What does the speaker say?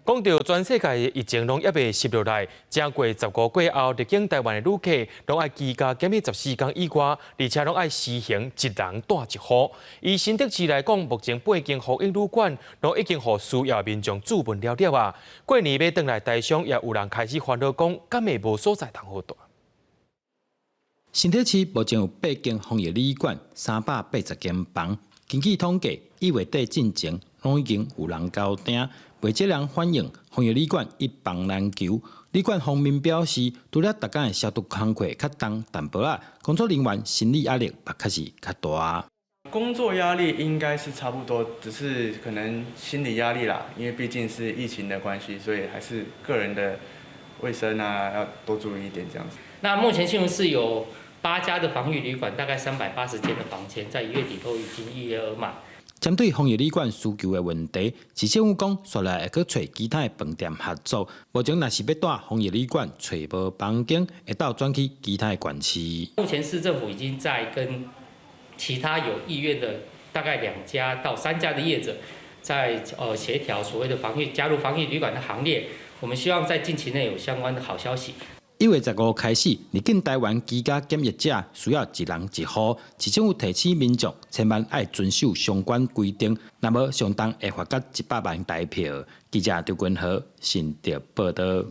講到全世界疫情攏猶未息落來，正月十五過後入境台灣的旅客，攏愛居家檢疫14天以外，而且攏愛實行一人帶一戶。以新竹市來講，目前八間防疫旅館攏已經予需要民眾注文了了啊。過年欲轉來台商，也有人開始煩惱講，敢會無所在通好蹛？新竹市目前有八間防疫旅館，380間房。根據統計，1月底進前，攏已經有人交訂。袂少人反映，防疫旅館一房難求。旅館方面表示，除了逐工的消毒工課較重淡薄仔，工作人員心理壓力嘛確實較大。工作壓力應該是差不多，只是可能心理壓力啦，因為畢竟是疫情的關係，所以還是個人的衛生啊要多注意一點這樣子。那目前新竹市有8家的防疫旅館，大概380間的房間，在1月底都已經預約額滿。針對防疫旅館需求的問題，市政府講，紲來會閣揣其他的飯店合作。目前若是欲蹛防疫旅館，揣無房間，會當轉去其他的縣市。目前市政府已經在跟其他有意願的大概2家到3家的業者，在協調所謂的防疫加入防疫旅館的行列。我們希望在近期內有相關的好消息。1月15開始，入境台灣居家檢疫者需要一人一戶。市政府提醒民眾，千萬愛遵守相關規定，若無上重會罰甲100萬台票。記者張君和新竹報道。